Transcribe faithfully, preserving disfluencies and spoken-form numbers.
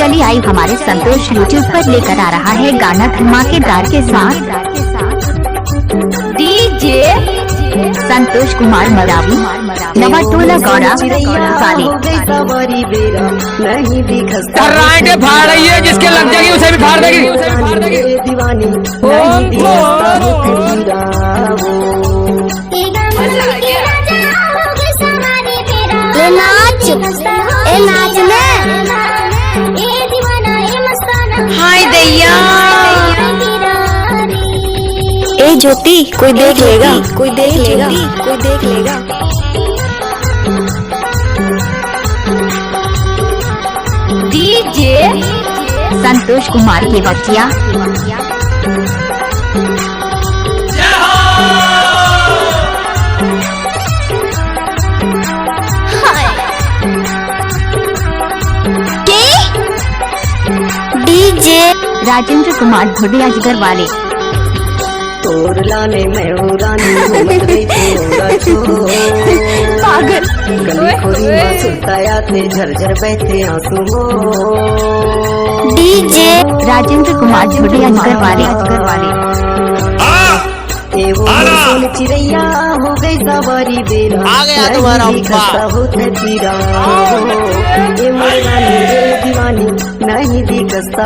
चलिए, आई हमारे संतोष YouTube पर लेकर आ रहा है गाना धमाकेदार के साथ। डीजे संतोष कुमार मरावी, नवा टोला गौड़ा वाले। नहीं दिखस्ता रांडे फाड़ रही है, जिसके लग जाएगी उसे भी फाड़ देगी। दीवानी ले नाच, ए नाच में। हाय दैया। ए ज्योति, कोई देख लेगा, कोई देख लेगा, कोई देख लेगा। डीजे संतोष कुमार की बच्चिया। डीजे राजेंद्र कुमार धोबी अजगर वाले। तोर लाने मैं रानी घूमत रही तोरा छोर। पागल। गली खोरी में सुताया थे झरझर बहते आंसू मोर। डीजे राजेंद्र कुमार धोबी अजगर वाले, अजगर वाले। ए वो सुन चिड़ैया हो गई सवारी बेरा। आ गया तुम्हारा अब्बा। खस्ता होते पीरा। ए मोर रानी रे दीवानी नहीं दिखस्ता।